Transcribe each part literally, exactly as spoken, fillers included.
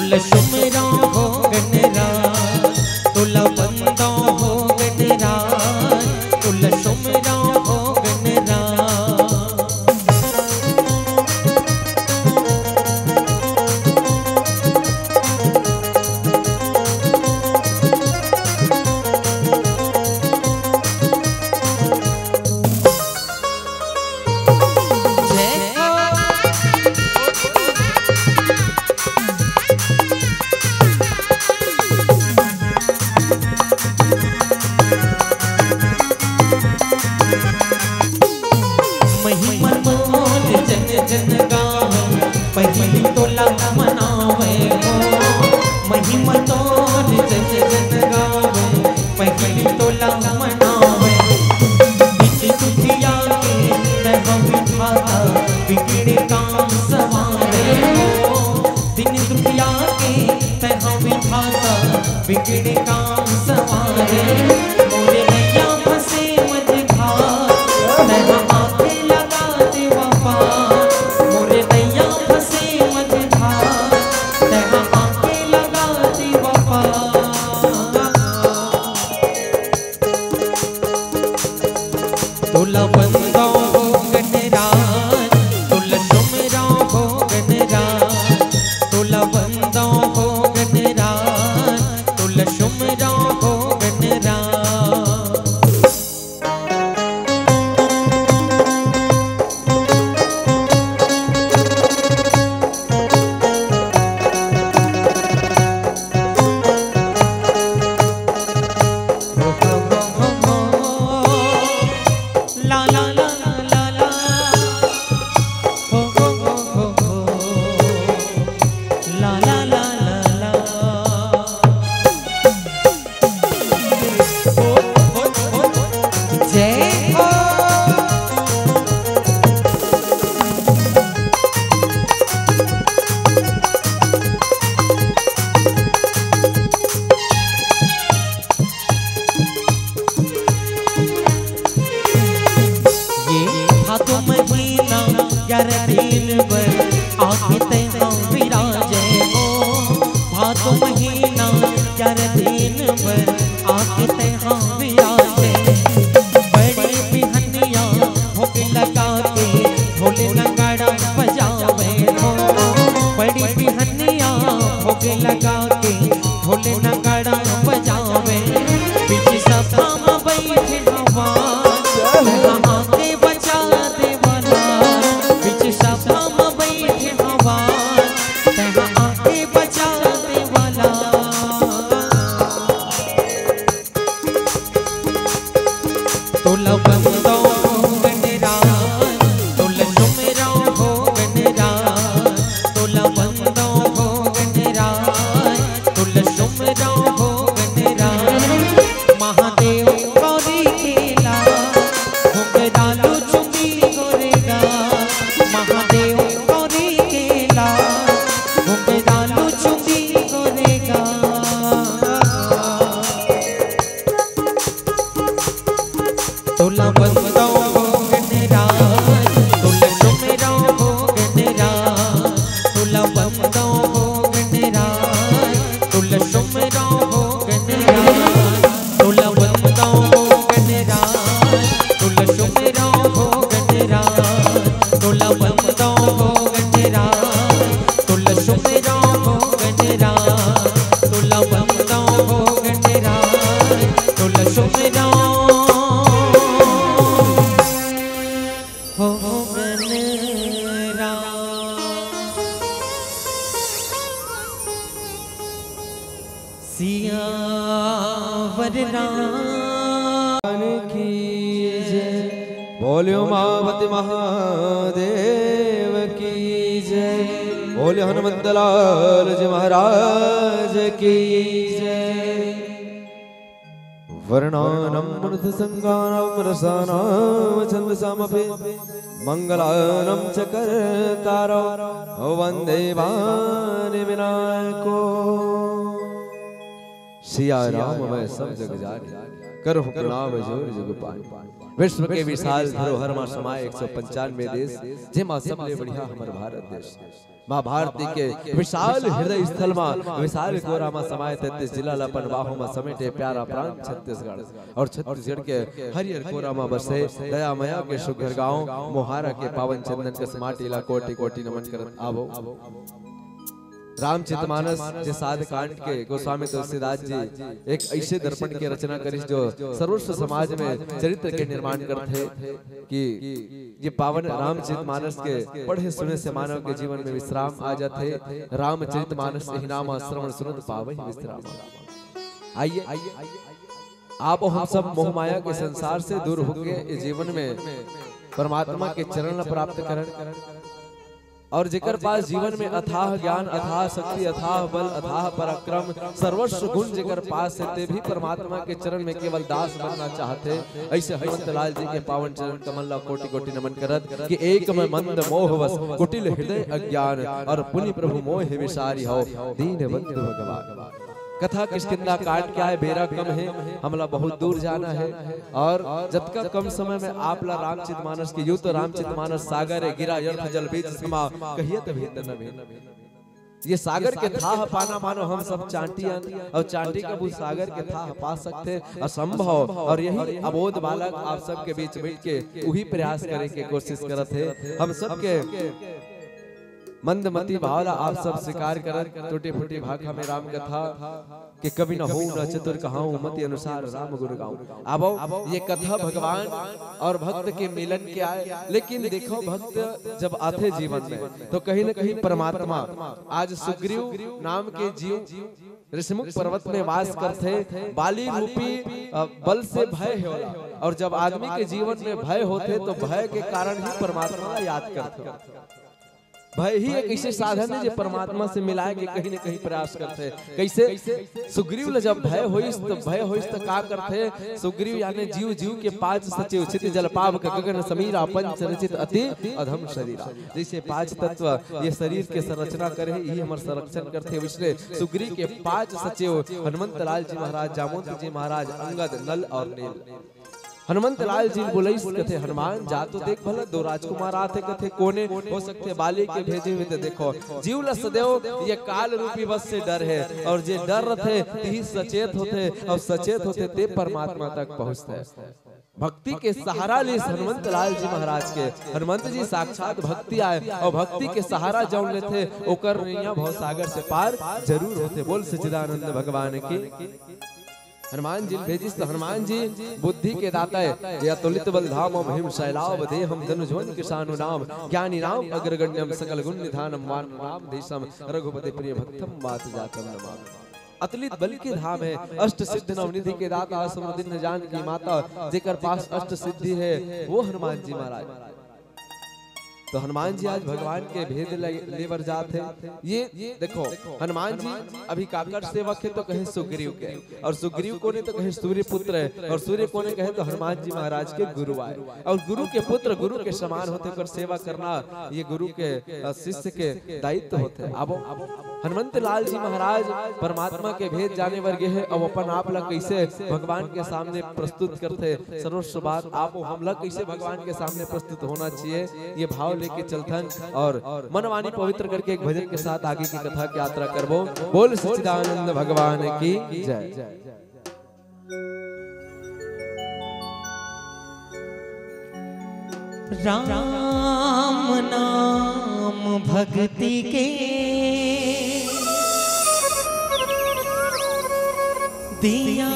तोला सुमिरंव हो गनराज, तोला वंदंव हो गनराज, तोला सुमिरंव हो गनराज। जय हो। महिमा तोर जन जन गावे, पहिली तोला मनावे हो। महिमा तोर जन जन गावे, पहिली तोला मनावे। दिन दुखिया के तैं विधाता, बिगड़े काम संवारे हो। दिन दुखिया के तैं विधाता, बिगड़े काम संवारे। मोरे नैया फंसे मझधार, तैं आके लगा दे पार। मोरे नैया फंसे मझधार, तैं आके लगा दे पार। तोला वंदंव हो गनराज, तोला सुमिरंव हो गनराज, तोला वंदंव हो गनराज, तोला सुमिरंव हो गनराज। जय हो। ये भादो महीना ग्यारह दिन बर आके तैं विराजे हो। भादो महीना ग्यारह दिन बर आके तैं विराजे। बड़ी बिहनिया भोग लगा के ढोल नगाड़ा बजावे हो। बड़ी बिहनिया भोग लगा के ढोल नगाड़ा बजावे। बीच सभा में बैठे हवा, तैं आके बचा दे वाला। बीच सभा में बैठे हवा, तैं आके बचा दे वाला। तोला वंदंव हो गनराज, तोला सुमिरंव हो गनराज, तोला वंदंव हो गनराज, तोला सुमिरंव हो गनराज। महादेव गौरी के लाल, घुंघरालू चुंदी गोरे गाल। महादेव गौरी के लाल, घुंघरालू चुंदी गोरे गाल। तोला वंदंव हो गनराज, तोला सुमिरंव हो गनराज, तोला वंदंव हो गनराज, तोला सुमिरंव हो गनराज, तोला वंदंव हो गनराज, तोला सुमिरंव हो गनराज, तोला वंदंव हो गनराज, तोला सुमिरंव हो गनराज, तोला वंदंव हो गनराज, तोला सुमिरंव हो गनराज। सियावर राम की जय। बोलियो उमापति महादेव की जय। बोलियो हनुमंत लाल जी महाराज की जय। वर्णानां मृत संगानां रसानां छंदसामपि। मंगलानां च कर्तारौ वंदे भवानी विनायकौ। सिया राम मैं सब जग जानी, करहु प्रणाम जोर जुग पानी। विश्व के विशाल धरोहर मा समाय एक सौ पंचानवे देश, जेमा सबले बढ़िया हमर भारत देश। माँ भारती के विशाल हृदय स्थल मा, विशाल कोरा मा समाय तैंतीस जिला ला अपन बाहों मा समेटे प्यारा प्रांत छत्तीसगढ़। और छत्तीसगढ़ के हरियर कोरा मा बसे दया मया के सुघर गांव मोहारा के पावन चंदन कस माटी ला कोटि कोटि नमन करत आवो। रामचरितमानस जे सात कांड के गोस्वामी तुलसीदास जी एक ऐसे दर्पण के रचना करिस जो सर्वस्व समाज में चरित्र के निर्माण करथे कि ये पावन रामचरितमानस के पढ़े सुने से मानव के जीवन में विश्राम आ जाथे। रामचरितमानस यही नाम श्रवण सुनत पावे विश्राम। आइए, आप हम सब मोह माया के संसार से दूर होके ये जीवन में परमात्मा के चरण ला प्राप्त करन। और जेकर पास जीवन में अथाह ज्ञान, अथाह शक्ति, अथाह बल, अथाह पराक्रम, सर्वस्व गुण जेकर पास हे, ते भी परमात्मा के चरण में केवल दास बनना चाहथे। ऐसे हनुमंत लाल जी के पावन चरण कमल ला कोटि कोटि नमन करत कि एक मैं मंद मोहवश, कुटिल हृदय अज्ञान, और पुनि प्रभु मोहि विसारिहौ, दीन बंधु भगवान। कथा किष्किंधा कांड के आय, बेरा कम हे, हमला बहुत दूर जाना हे और जतका कम समय में आप ला रामचरितमानस के, यूं तो रामचरितमानस सागर हे, गिरा व्यर्थ जल बीच समा, कहिए त भेद न भेद। ये सागर के थाह पाना मानो हम सब चांटी अन, और चांटी कभू सागर के थाह पा सकथे, असंभव। और यही अबोध बालक आप सबके बीच बैठ के उही प्रयास करे के कोशिश करत हे। हम सबके मंदमती भाव ला आप सब स्वीकार करत, टूटी फूटी भाखा में राम कथा के कवि न हों न चतुर कहाऊं, मति अनुसार राम गुण गाऊं। आबो, ये कथा भगवान और भक्त के मिलन के आय, लेकिन देखो भक्त जब आथे जीवन में तो कहीं न कहीं परमात्मा, आज सुग्रीव नाम के जीव ऋषिमुख पर्वत में वास करथे, बाली रूपी, अ, बल से भय हे ओला। और जब आदमी के जीवन में भय होथे तो भय के कारण ही परमात्मा ला याद करथे। भय ही एक ऐसे साधन हे जे परमात्मा से मिलाय के कहीं न कहीं प्रयास करथे। कैसे? सुग्रीव ल जब भय होइस त, भय होइस त का करथे? सुग्रीव यानी जीव जीव के पाँच सचिव, क्षिति जल पावक गगन समीरा, पंच रचित अति अधम शरीरा। जैसे पांच तत्व ये शरीर के संरचना करे हे, यही हमर संरक्षण करथे, वैसने सुग्रीव के पांच सचिव हनुमंत लाल जी महाराज, जामवंत जी महाराज, अंगद, नल और नील। हनुमंत लाल जी बोलइस, कथे, "हनुमान, जा तो देख भला, दो राजकुमार आथे।" कथे, "कोने हो सकथे बाली के भेजे हुए?" तो देखो, जीव ल सदैव ये काल रूपी वश से डर हे, और जे डर रथे, तिही सचेत होथे, और सचेत होथे, ते परमात्मा तक पहुंचथे। भक्ति के सहारा लिस हनुमंत लाल जी महाराज के। हनुमंत जी साक्षात भक्ति आय, और भक्ति के सहारा जौन लेथे, ओकर नैया भवसागर से पार जरूर होथे। बोल सच्चिदानंद भगवान की। हनुमान जी भेजिस त हनुमान जी बुद्धि के दाता हे। "जय अतुलित बल धाम मम हिम शैलाव देहम, दनुजवन कृशानु नाम, ज्ञानी राम अग्रगण्यम सकल गुण निधानम, वान राम देशम रघुपति प्रिय भक्तम वात जातम नमाम।" अतुलित बल के धाम हे, अष्ट सिद्ध नवनिधि के दाता, समर दीन जानकी माता, जेकर पास अष्ट सिद्धि हे, वो हनुमान जी महाराज। तो हनुमान जी आज भगवान के भेद ले, ले बर जात हे। ये देखो, हनुमान जी अभी काकर सेवक हे तो कहे सुग्रीव के, और सुग्रीव कोने तो कहे सूर्य पुत्र हे, और सूर्य कोने कहे तो हनुमान जी महाराज के गुरु आय। और गुरु के पुत्र गुरु के समान होथे, ओकर सेवा करना ये गुरु के, अ, शिष्य के दायित्व होथे। अब हनुमंत लाल जी महाराज परमात्मा के भेद जाने बर गे हे, अब अपन आप ला कैसे भगवान के सामने प्रस्तुत करथे, सर्वस्व बात आप हमला कैसे भगवान के सामने प्रस्तुत होना चाहिए, ये भाव लेके चलथन और मनवानी पवित्र करके एक भजन के साथ आगे की कथा की यात्रा करबो। बोल सच्चिदानंद भगवान की जय। राम नाम भक्ति के दिया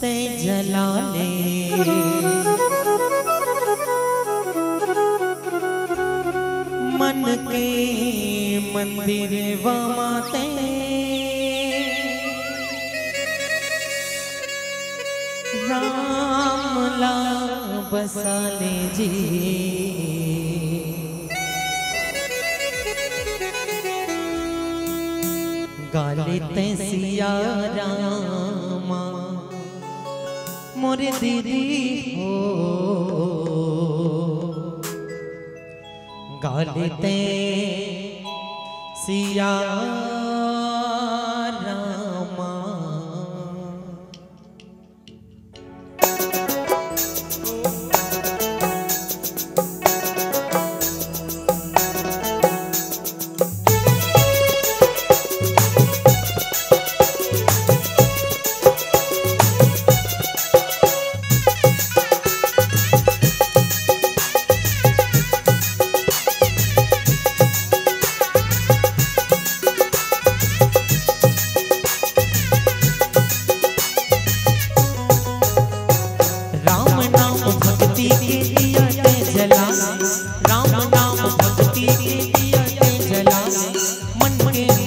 तै जला ले। मन के मंदिर वमाते राम ला बसा ले जी। गाले तै सिया रामा मोर दीदी हो। गाले तै सिया रामा।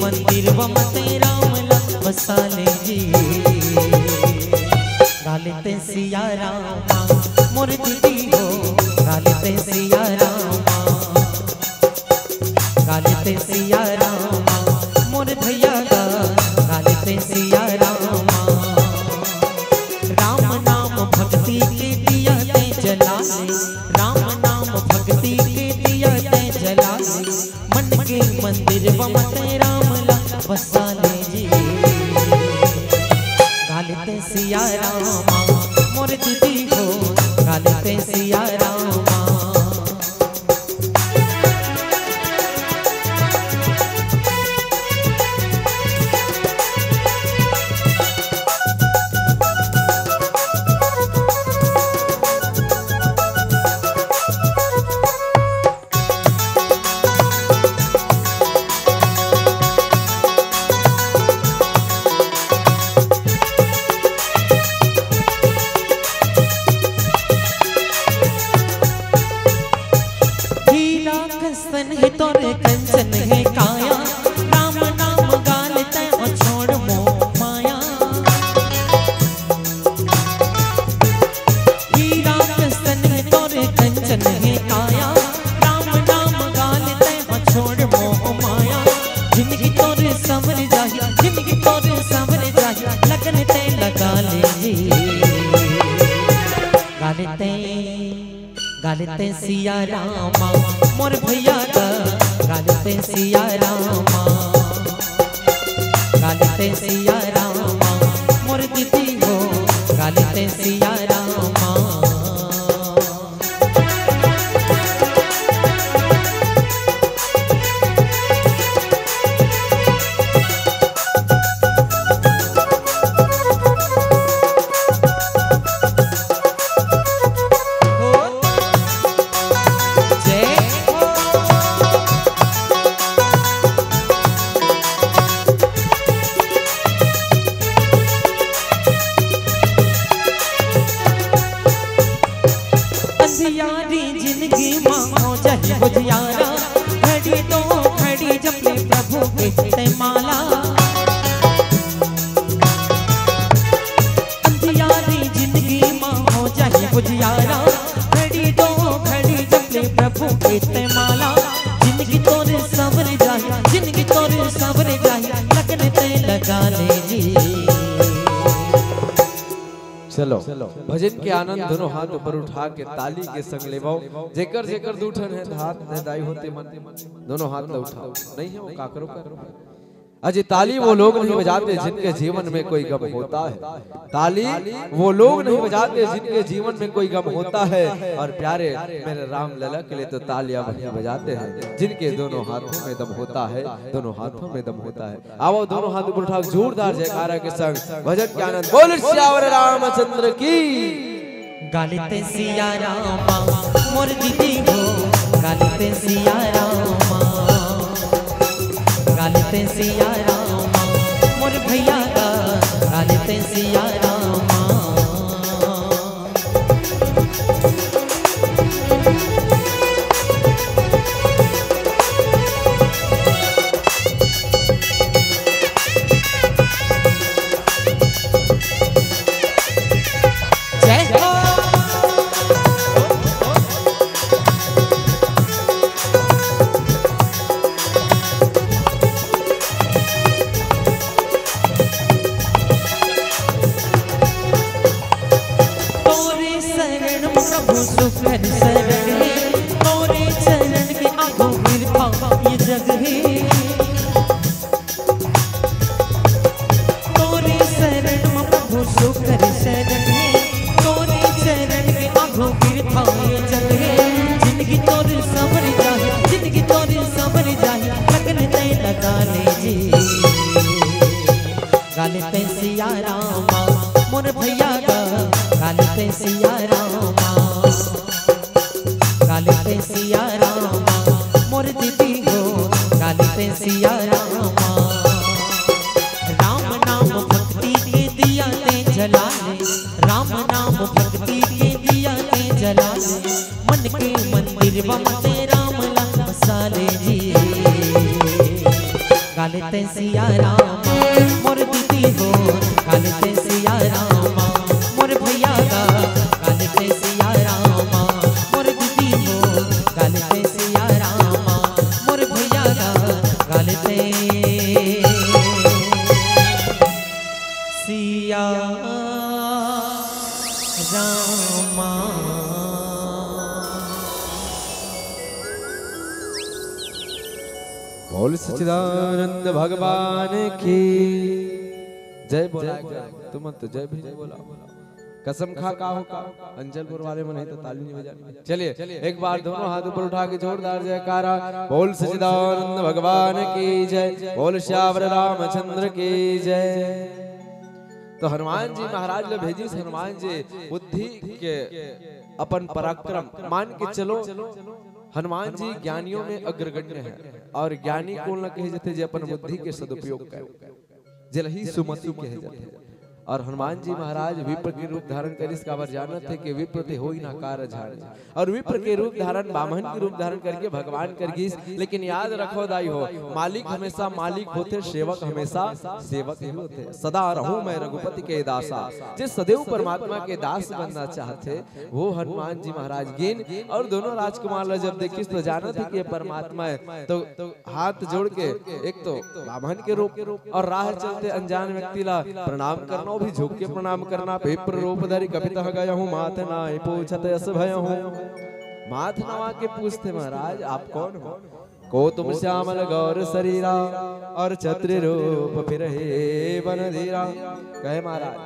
मंदिर व मते राम ला बसा ले जी। गा लेते सिया रामा मोर दीदी हो, गा लेते सिया रामा, गा लेते सिया रामा मोर भैया गा, गा लेते सिया रामा। राम नाम भक्ति के दिया ते जला ले, राम नाम भक्ति के दिया ते जला ले, मन के मंदिर व मते राम ला बसा ले जी। गा लेते सिया रामा मोर दीदी हो, गा लेते सिया रामा। हीरा कसन हे तोर कंचन हे काया, राम नाम गा लेते हो छोड़ मोह माया। हीरा कसन हे तोर कंचन हे काया, राम नाम गा लेते हो छोड़ मोह माया। जिंदगी तोर संवर जाही, जिंदगी तोर संवर जाही, लगन ते लगा ले जी। गा लेते गा लेते सिया रामा मोर भैया गा, गा लेते सिया रामा, गा लेते सिया रामा मोर दीदी हो, गा लेते सिया रामा। अंधियारी जिंदगी मां हो जाही उजियारा, घड़ी दो घड़ी जप ले प्रभु के ते माला। अंधियारी जिंदगी मां हो जाही उजियारा, घड़ी दो घड़ी जप ले प्रभु के ते माला। जिंदगी तोर संवर जाही, जिंदगी तोर संवर जाही, लगन ते लगा ले जी। चलो, भजन के आनंद दोनों हाथ ऊपर उठा के ताली के संग लेवाओ। जेकर जेकर दू ठन हे हाथ नइ दाई होते मन, दोनों हाथ ला उठाओ। नहीं हे वो काकरो कर। अजी, ताली वो लोग नहीं बजाते जिनके जीवन में कोई गम होता है। ताली वो लोग नहीं बजाते जिनके जीवन में कोई गम होता है। और प्यारे मेरे राम लला के लिए तो तालियां वही बजाते हैं जिनके दोनों हाथों में दम होता है, दोनों हाथों में दम होता है। आवो, दोनों हाथ ऊपर उठाओ, जोरदार जयकारा के संग भजन के आनंद। बोल सियावर रामचंद्र की। गा लेते सिया रामा मोर दीदी हो, गा लेते सिया रामा, गा लेते सिया रामा मोर भैया गा, गा लेते सिया रामा। जय हो। तोरे शरण प्रभु सुखद शरण हे, तोरे चरण के आगू बिरथा ये जग हे। तोरे शरण म प्रभु सुखद शरण हे, तोरे चरण के आगू बिरथा ये जग हे। जिंदगी तोर संवर जाही, जिंदगी तोर संवर जाही, लगन ते लगा ले जी। गा लेते सिया रामा मोर भैया गा, गा लेते सिया रामा, गा लेते सिया रामा मोर दीदी हो, गा लेते सिया रामा। राम नाम भक्ति के दिया ते जला ले, राम नाम भक्ति के दिया ते जला ले, मन के मंदिर व मते राम ला बसा ले जी। काले तैं सिया रामा, मोर दीदी हो। काले तैं सिया रामा, मोर भैया गा। काले तैं सिया रामा, मोर दीदी हो। काले तैं सिया रामा, मोर भैया गा। काले तैं सिया रामा। बोल सच्चिदानंद भगवान की जय। बोला एक बार, तुमन तो जय भी नहीं बोला। कसम खा का हो का? अंचलपुर वाले मन हे तो ताली नहीं बजाना। चलिए, एक बार दोनों हाथ ऊपर उठा के जोरदार जयकारा। बोल सच्चिदानंद भगवान की जय, बोल श्यावर रामचंद्र की जय। तो हनुमान जी महाराज ल भेजिस, हनुमान जी बुद्धि के अपन पराक्रम मान के चलो। हनुमान जी ज्ञानियों में अग्रगण्य है, और ज्ञानी कोन ल कहे जाथे? जे अपन बुद्धि के सदुपयोग करे, जेला ही सुमति कहे जाथे। और हनुमान जी महाराज विप्र के रूप धारण करिस, काबर जानत हे कि विप्र ते होई ना कारज हानि। और विप्र के रूप धारण, बामन के रूप धारण करके भगवान कर गिस। लेकिन याद रखो दाई हो, मालिक हमेशा मालिक होथे, सेवक हमेशा सेवक ही होथे। सदा रहूं मैं रघुपति के दासा, जे सदैव परमात्मा के दास बनना चाहथे, वो हनुमान जी महाराज गिन। और दोनों राजकुमार ला जब देखिस तो जानत हे कि ये परमात्मा है, तो हाथ जोड़ के एक तो बामन के रूप, और राह चलते अनजान व्यक्ति ला प्रणाम करना, वो भी झुक के प्रणाम करना। विप्र रूप धरि कपितह गयहु, माथ नाहि पूछत यस भयहु। माथ नवा के पूछथे, महाराज आप कौन हो? को तुम श्यामल गौर शरीरा, और छत्री रूप फिरहे बन धीरा। कहे महाराज,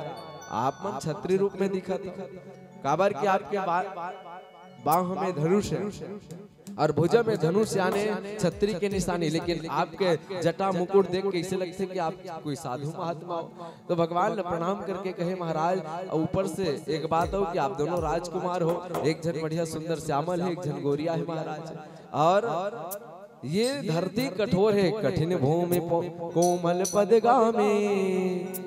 आप मन छत्री रूप में दिखत हो, काबर कि आपके बा-, बाह में धनुष है और भुजा में धनुष, याने छत्री के निशानी, लेकिन आपके जटा मुकुट देख के ऐसे लगथे कि आप कोई साधु महात्मा हो। तो भगवान ल प्रणाम करके कहे, महाराज, ऊपर से एक बात हो कि आप दोनों राजकुमार हो, एक झन बढ़िया सुंदर श्यामल है, एक झन गोरिया है महाराज। और ये धरती कठोर है, कठिन भूमि पो-, कोमल पद गामी,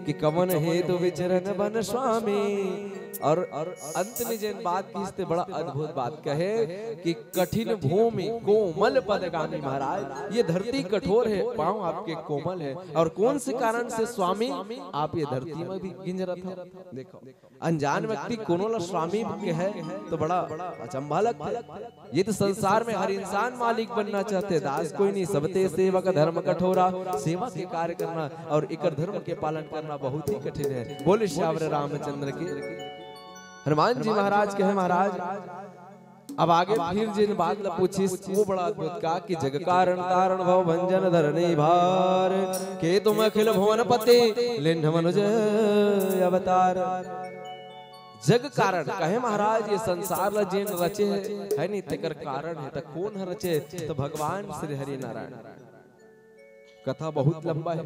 कि कवन हेतु विचरन बन स्वामी। और, और अंत में जेन बात किस ते बड़ा अद्भुत बात कहे कि कठिन भूमि कोमल पद गामी। महाराज, ये धरती कठोर है, पांव आपके कोमल है, और कौन से कारण से स्वामी आप ये धरती में भी गिंजरत हो? देखो, अनजान व्यक्ति कोनो ला स्वामी कहे तो बड़ा अचंभा लगथे। ये तो संसार में हर इंसान मालिक बनना चाहथे, दास कोई नहीं, सब ते सेवक धर्म कठोरा। सेवा के कार्य करना और एकर धर्म के पालन करना बहुत ही कठिन है। बोले श्यावर रामचंद्र की। हनुमान जी महाराज कहे, महाराज, अब आगे फिर जेन बात ला पूछिस, वो बड़ा अद्भुत का कि जग कारण तारण भव भंजन धरनी भार, के तुम अखिल भुवन पति लिन्ह मनुज अवतार। जग कारण कहे महाराज, ये संसार ला जेन रचे है, है नी, तेकर कारण है। त कौन ह रचे? तो भगवान श्री हरि नारायण। कथा बहुत लंबा है,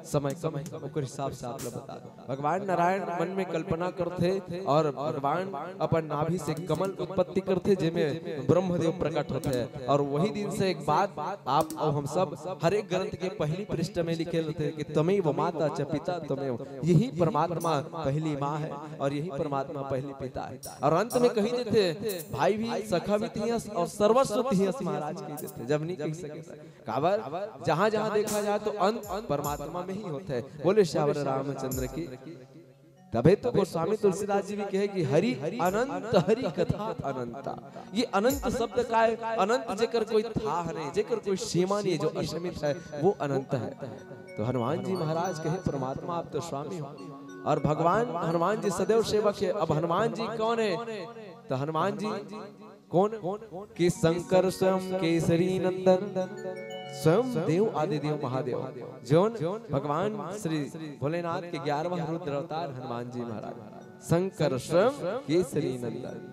समय कम है, ओकर हिसाब से आप ला बता दो। भगवान नारायण मन में कल्पना करथे और भगवान अपन नाभि से कमल उत्पत्ति करथे, जेमे ब्रह्मदेव प्रकट होथे। और वही दिन से एक बात आप और हम सब हर एक ग्रंथ के पहली पृष्ठ में लिखे रहथे कि त्वमेव माता च पिता त्वमेव, यही परमात्मा पहली माँ है और यही परमात्मा पहली पिता है। और अंत में कही देथे, भाई भी, सखा भी तिहस और सर्वस्व तिहस, महाराज कही देथे, जब नहीं कही सके। काबर, जहां जहां देखा जाए तो अंत परमात्मा में ही होता है। बोले श्यावर रामचंद्र की। तभे तो गोस्वामी तुलसीदास जी भी कहे कि हरि अनंत, हरि कथा अनंता। ये अनंत शब्द का है, अनंत जेकर कोई थाह नहीं, जेकर कोई सीमा नहीं है, जो असीमित है, वो अनंत है। तो हनुमान जी महाराज कहे, परमात्मा आप तो स्वामी हो, और भगवान हनुमान जी सदैव सेवक है। अब हनुमान जी कौन है? तो हनुमान जी कौन? कि शंकर स्वयं केसरी नंदन, स्वयं देव आदि देव महादेव, जोन भगवान श्री भोलेनाथ के ग्यारहवाँ रुद्र अवतार हनुमान जी महाराज। शंकर स्वयं केसरी नंदन,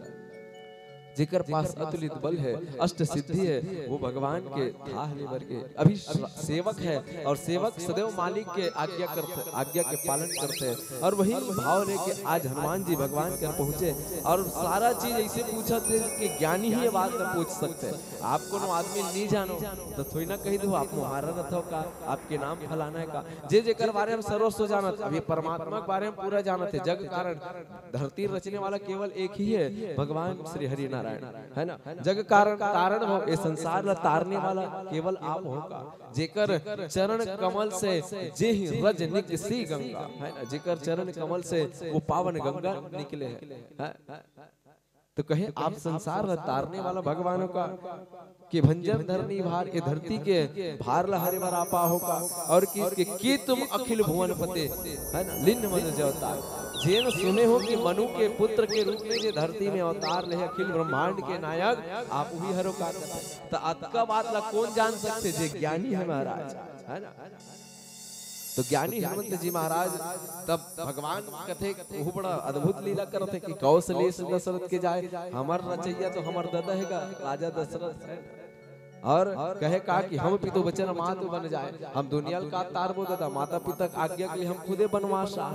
जेकर पास अतुलित बल है, अष्ट सिद्धि है, वो भगवान के थाह लेबर के अभी सेवक है, और सेवक सदैव मालिक के आज्ञा करथे, आज्ञा के पालन करथे। और वही भाव लेके आज हनुमान जी भगवान कर पहुंचे, और सारा चीज ऐसे पूछत हे कि ज्ञानी ही ये बात ला पूछ सकथे। आप कोनो आदमी नहीं जानो तो थोड़ी ना कही दो आप मोहारा रथो का, आपके नाम फलाना है का। जे जेकर बारे में सर्वस्व जानत, अभी परमात्मा के बारे में पूरा जानत हे। जग कारण, धरती रचने वाला केवल एक ही है, भगवान श्री हरिनारायण। नारायण, है ना? जग कारण तारण हो, ए संसार ला तारने वाला केवल आप हो का? जेकर चरण कमल से जेहि रज निकसी गंगा, है ना? जेकर चरण कमल से वो पावन गंगा निकले है, है? तो कहे आप संसार ला तारने वाला भगवान हो का? कि भंजन धरनी भार, ए धरती के भार ला हरे बर आपा हो का? और किसके कि तुम अखिल भुवन पते, है ना, लीन मनु जवतार। जेन सुने हो कि मनु के पुत्र के रूप में जे धरती में अवतार ले अखिल ब्रह्मांड के नायक, आप उही हरो का? त अतका बात ला कौन जान सकथे? जे ज्ञानी है महाराज, है ना? तो ज्ञानी हनुमंत जी महाराज तब भगवान कथे, वो बड़ा अद्भुत लीला करथे कि कौशलेश दशरथ के जाय, हमर रचैया तो हमर ददा हे गा, राजा दशरथ है। और कहे का कि हम पितु बचन मातु बन जाय, हम दुनिया ल का तारबो ददा, माता पिता के आज्ञा के लिए हम खुदे बनवास आ।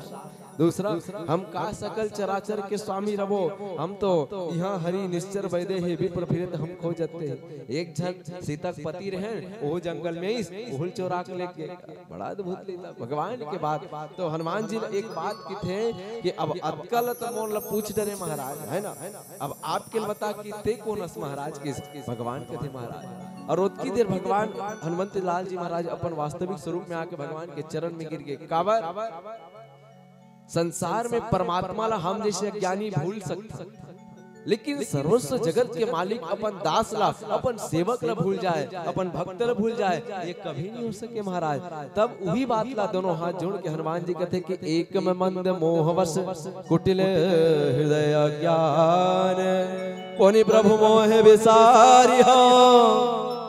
दूसरा, हम का सकल चराचर के स्वामी रबो, हम तो इहाँ हरि निश्चर बैदे हे विप्र फिरत हम खो जते। एक झन सीता के पति रहे, वो जंगल में इस, ओहू ल चोरा के लेके। बड़ा अद्भुत लीला भगवान के बात। तो हनुमान जी ने एक बात किथे कि अब अतका ल तो मोर ल पूछ डरे महाराज, है ना? अब आपके ल बता कि ते कोन अस महाराज के? भगवान कथे महाराज। और ओतकी देर भगवान हनुमंत लाल जी महाराज अपन वास्तविक स्वरूप में आके भगवान के चरण में गिर गए। काबर? संसार में परमात्मा ला हम जैसे अज्ञानी भूल सकथन, लेकिन सर्वस्व जगत के मालिक अपन दास ला, अपन सेवक ला भूल जाए, अपन भक्त ला भूल जाए, ये कभी नहीं हो सके महाराज। तब उही बात ला दोनों हाथ जोड़ के हनुमान जी कथे कि एक में मंद मोहवश कुटिल हृदय ज्ञान, पुनि प्रभु मोहि बिसारिहौ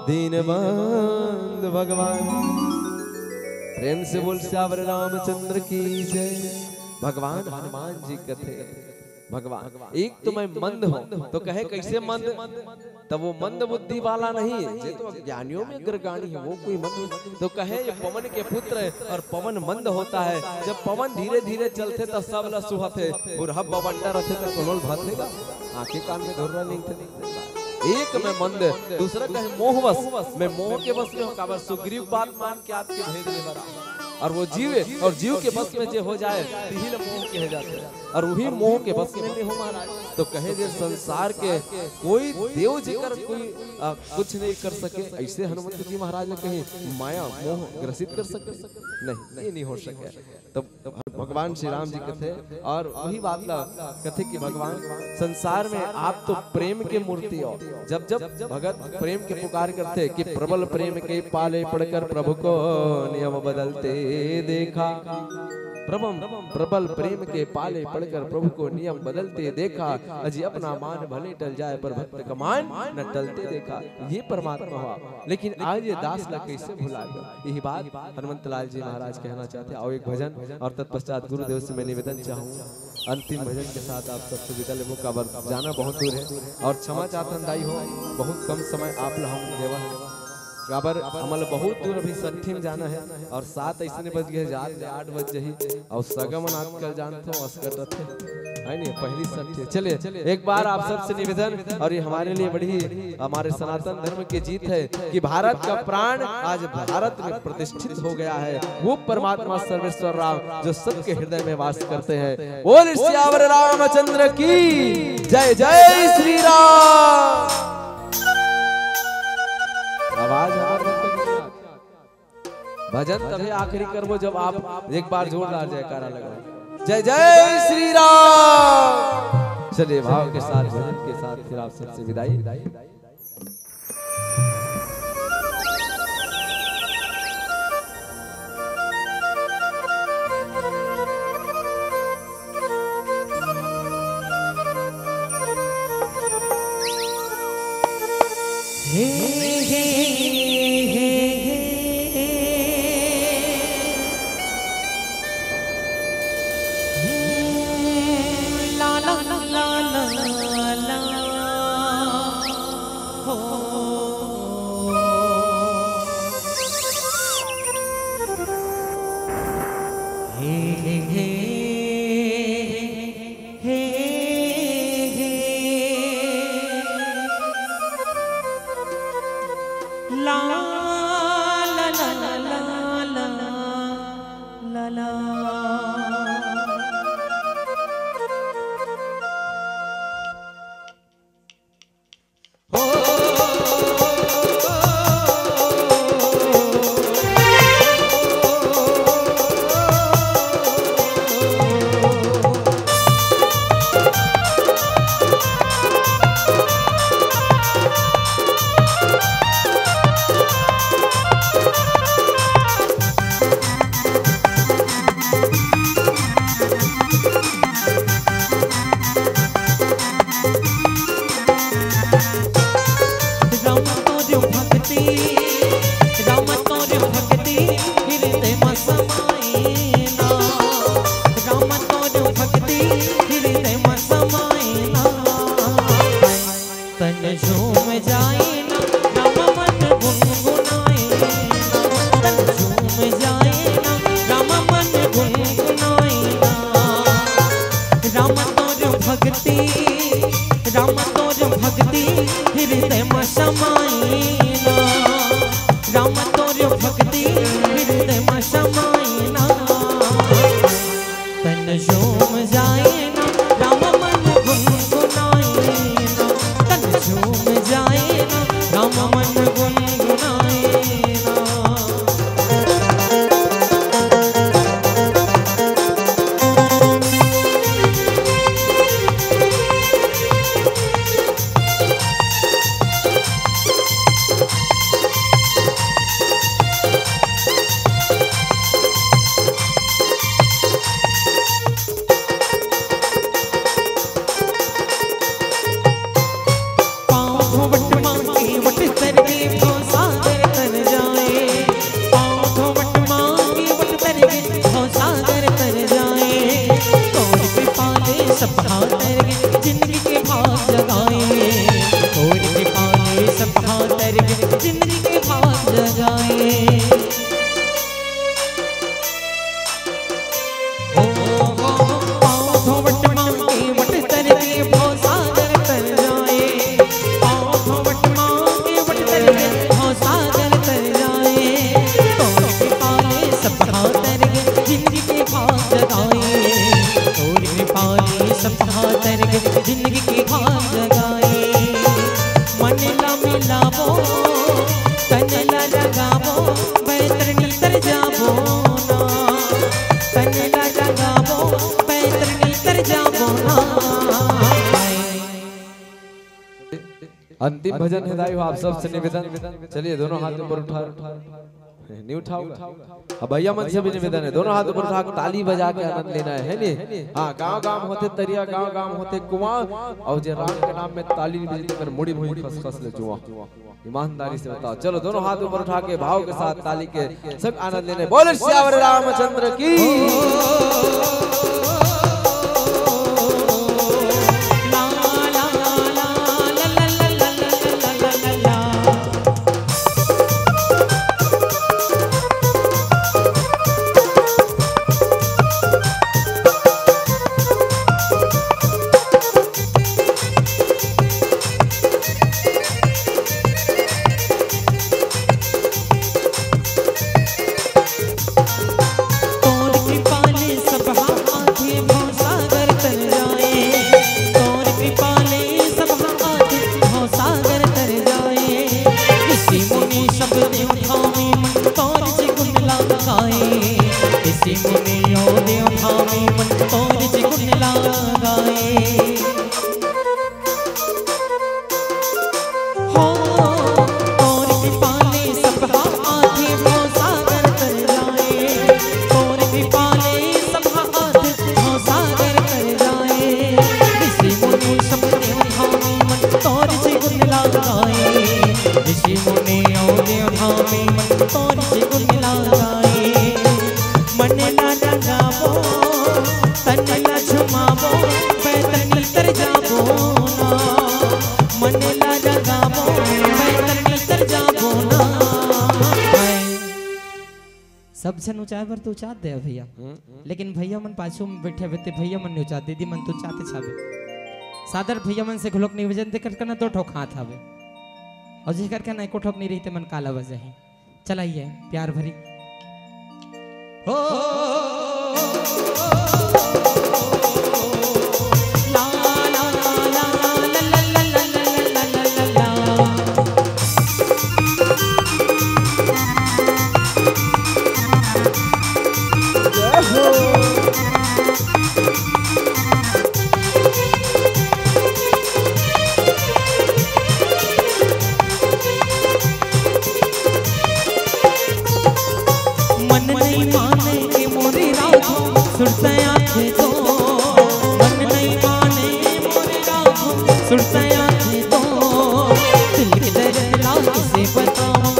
दीनबंधु भगवान। प्रेम से बोल सियावर रामचंद्र की जय। भगवान हनुमान जी कथे, भगवान, एक तो मैं मंद हूँ, तो कहे कैसे मंद? तब वो मंद बुद्धि वाला नहीं, ये तो अज्ञानियों में अग्रगाणी है, वो कोई मंद। तो कहे ये पवन के पुत्र है और पवन मंद होता है। जब पवन धीरे धीरे चलथे त सब ला सुहथे, बुढ़ा बवंडा रथे त कोनो ल भाथे गा, आंखें कान में धुर्रा नहीं थे। एक मैं मंद, दूसरा कहे मोहवश, मैं मोह के वश में हूँ, काबर सुग्रीव बात मान के आपके भेज ले बरा। और वो जीव, और जीव के वश में जे हो जाए, तिही ल मोह कहे जाथे। और वही मोह के वश में नहीं हो महाराज। तो कहे जे संसार के कोई देव जेकर कोई, आ, कुछ नहीं कर सके, ऐसे हनुमंत जी महाराज ने कहीं माया मोह ग्रसित कर सके? नहीं, ये नहीं हो सके। तो भगवान श्री राम जी कथे, और वही बात ला कथे कि भगवान, संसार में आप तो प्रेम के मूर्ति हो। जब जब भगत प्रेम के पुकार करथे कि प्रबल प्रेम के पाले पड़कर प्रभु को नियम बदलते देखा, प्रभु, प्रबल प्रेम के पाले पड़कर प्रभु को नियम बदलते देखा, अजी अपना मान भले टल जाए पर भक्त का मान न टलते देखा। ये परमात्मा हुआ, लेकिन आज ये दास ला कैसे भुला गया? यही बात हनुमंत लाल जी महाराज कहना चाहते हैं। आओ एक भजन और तत्पश्चात गुरुदेव से मैं निवेदन चाहूँ, अंतिम भजन के साथ आप सबसे विदा लेबो, काबर जाना बहुत दूर है और क्षमा चाहथन दाई हो, बहुत कम समय आप ला हम देवा है, काबर हमन ला बहुत दूर अभी सट्ठी में जाना है और सात ऐसने बज गए, जात ले आठ बज जही और सगा मन आजकल जानथो असकट रथे, है नहीं, पहली सट्ठी। चलिए एक बार आप सबसे निवेदन, और ये हमारे लिए बड़ी, हमारे सनातन धर्म की जीत है कि भारत का प्राण आज भारत में प्रतिष्ठित हो गया है। वो परमात्मा सर्वेश्वर राम जो सबके हृदय में वास करते हैं। बोल सियावर रामचंद्र की जय, जय श्री राम। आवाज आ रही है? भजन तभी आखिरी करबो जब आप एक बार जोरदार जयकारा लगाओ, जय जय श्री राम। चलिए भाव के साथ, भजन के साथ फिर आप सबसे विदाई। समाए ना, राम तोर भक्ति हृदय म समाए ना। तन झूम जाए ना, राम मन गुनगुनाए ना। तन झूम जाए ना, राम मन गुनगुनाए ना। पाँव धोवत मांगे वट तर के भवसागर तर जाए। पाँव धोवत मांगे वट तर के भवसागर तर जाए। तोर कृपा ले सब भाव तर के जिंदगी के भाग जगाए। तोर कृपा ले सब भाव तर के जिंदगी के भाग जगाए। ओ, ओ, ओ, पाँव धोवत मांगे वट तर के भवसागर तर जाए। पाँव धोवत मांगे वट तर के भवसागर तर जाए। तोर कृपा ले सब भाव तर के जिंदगी के भाग जगाए। तोर कृपा ले सब भाव तर के जिंदगी के भाग जगाए। मन ला मिलाबो, तन ला रंगाबो, बैतरनी तर जाबो ना। तन ला रंगाबो, बैतरनी तर जाबो ना। अंतिम भजन हे दाई हो, आप सबसे निवेदन। चलिए, दोनों हाथ ऊपर उठा, नहीं उठाओगा? अब भैया मन से भी निवेदन है, दोनों हाथ ऊपर उठा के ताली बजा के आनंद लेना है, है नी? हाँ, गांव गांव होथे तरिया, गांव गांव होथे कुआं, और जे राम के नाम में ताली नहीं बजती, तेकर मुड़ी मुड़ी खस खस ले जुआ। ईमानदारी से बताओ, चलो दोनों हाथ ऊपर उठा के भाव के साथ ताली के सब आनंद लेने। बोले सियावर रामचंद्र की। तोर कृपा ले सब हा आथे भवसागर तर जाए। तोर कृपा ले सब हा आथे भवसागर तर जाए। ऋषि मुनि सब देव धामी मन तोर जे गुण गाए। ऋषि मुनि और देव धामी मन तोर जे गुण गाए। हो, तोर कृपा ले सब हा आथे भवसागर तर जाए। तोर कृपा ले सब हा आथे भवसागर तर जाए। ऋषि मुनि सब देव धामी मन तोर जे गुण ला गाए। ऋषि मुनि और देव धामी मन तोर जे गुण ला गाए। मन ला रंगाबो, तन ला झुमाबो, बैतरनी तर जाबो ना। मन ला रंगाबो, बैतरनी तर जाबो ना। सब झन उचाय बर तो उचात दे भैया, हम्म, हम्म। लेकिन भैया मन पाछू में बैठे हवे ते भैया मन नहीं उचात, दीदी मन तो उचाते छाबे। सादर भैया मन से घलोक निवेदन दे करके ना दो ठोक हाथ आवे, और जे करके ना एको ठोक नहीं रही ते मन काला बजाही। चलाइए प्यार भरी। हो, ला, ला, ला। मन नहीं माने के मोरे राघो, सुरता आथे तो। मन नहीं माने मोरे राघो, सुरता आथे तो। दिल के दर्द ला किसे बतावा,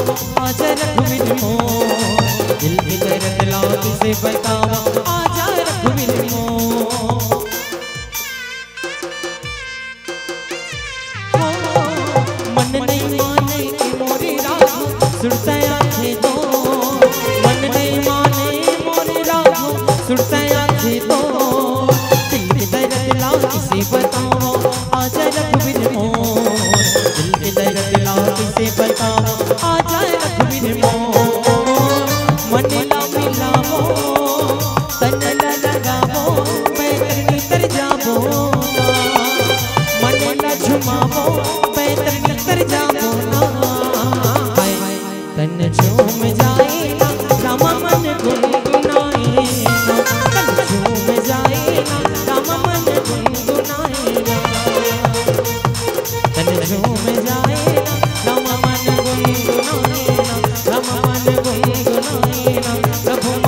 आजा रघुवीर मोर। दिल के दर्द ला किसे बतावा, आजा रघुवीर मोर। मन नहीं माने के मोरे राघो, सुरता आथे तो। मन नहीं माने मोरे राघो, सुरता आथे तो। दिल के दर्द ला किसे बतावा, आजा रघुवीर मोर। दिल के दर्द ला मिलावो, तन ला लगावो, बैतरनी तर जाबो ना। मन ला झुमावो, बैतरनी तर जाबो ना। हाय, तन झूम जाए ना, रामा मन गुनगुनाए ना। तन झूम जाए ना, रामा मन गुनगुनाए ना। तन झूम जाए ना, रामा मन गुनगुनाए ना, रामा मन गुनगुनाए ना। प्रभु